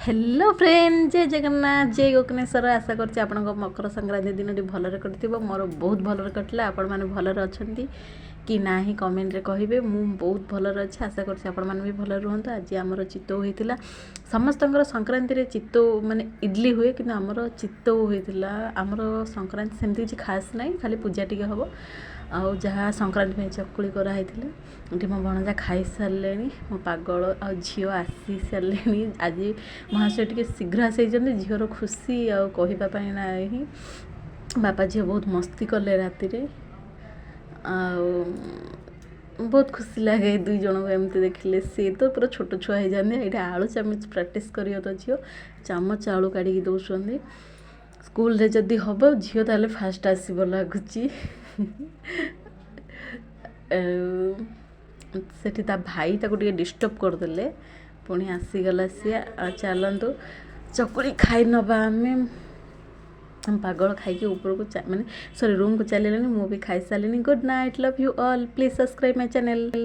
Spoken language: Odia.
ହ୍ୟାଲୋ ଫ୍ରେଣ୍ଡ, ଜୟ ଜଗନ୍ନାଥ, ଜୟ ଗୋକର୍ଣ୍ଣେଶ୍ୱର। ଆଶା କରୁଛି ଆପଣଙ୍କ ମକର ସଂକ୍ରାନ୍ତି ଦିନଟି ଭଲରେ କଟିଥିବ। ମୋର ବହୁତ ଭଲରେ କଟିଲା। ଆପଣମାନେ ଭଲରେ ଅଛନ୍ତି କି ନାହିଁ, କମେଣ୍ଟରେ କହିବେ। ମୁଁ ବହୁତ ଭଲରେ ଅଛି। ଆଶା କରୁଛି ଆପଣମାନେ ବି ଭଲରେ ରୁହନ୍ତୁ। ଆଜି ଆମର ଚିତଉ ହେଇଥିଲା। ସମସ୍ତଙ୍କର ସଂକ୍ରାନ୍ତିରେ ଚିତଉ ମାନେ ଇଡ଼ଲି ହୁଏ, କିନ୍ତୁ ଆମର ଚିତଉ ହେଇଥିଲା। ଆମର ସଂକ୍ରାନ୍ତି ସେମିତି କିଛି ଖାସ୍ ନାହିଁ, ଖାଲି ପୂଜା ଟିକେ ହେବ ଆଉ ଯାହା ସଂକ୍ରାନ୍ତି ପାଇଁ ଚକୁଳି କରାହେଇଥିଲା। ଏଠି ମୋ ଭଣଜା ଖାଇସାରିଲେଣି, ମୋ ପାଗଳ ଆଉ ଝିଅ ଆସି ସାରିଲେଣି। ଆଜି ମହାଶୟ ଟିକେ ଶୀଘ୍ର ଆସିଯାଇଛନ୍ତି। ଝିଅର ଖୁସି ଆଉ କହିବା ପାଇଁ ନାହିଁ। ବାପା ଝିଅ ବହୁତ ମସ୍ତି କଲେ ରାତିରେ ଆଉ ବହୁତ ଖୁସି ଲାଗେ ଦୁଇ ଜଣଙ୍କୁ ଏମିତି ଦେଖିଲେ। ସିଏ ତ ପୁରା ଛୋଟ ଛୁଆ ହେଇଯାନ୍ତି। ଏଇଠି ଆଳୁ ଚାମଚ ପ୍ରାକ୍ଟିସ୍ କରିବ ତ ଝିଅ ଚାମଚ ଆଳୁ କାଢ଼ିକି ଦେଉଛନ୍ତି। ସ୍କୁଲରେ ଯଦି ହେବ ଝିଅ, ତାହେଲେ ଫାଷ୍ଟ ଆସିବ ଲାଗୁଛି। ଆଉ ସେଠି ତା ଭାଇ ତାକୁ ଟିକେ ଡିଷ୍ଟର୍ବ କରିଦେଲେ, ପୁଣି ଆସିଗଲା ସିଏ। ଆଉ ଚାଲନ୍ତୁ, ଚକୁଳି ଖାଇ ନେବା ଆମେ। ପାଗଳ ଖାଇକି ଉପରକୁ, ମାନେ ସରି, ରୁମ୍କୁ ଚାଲିଲେଣି। ମୁଁ ବି ଖାଇସାରିଲିଣି। Good night, love you all, please subscribe my channel.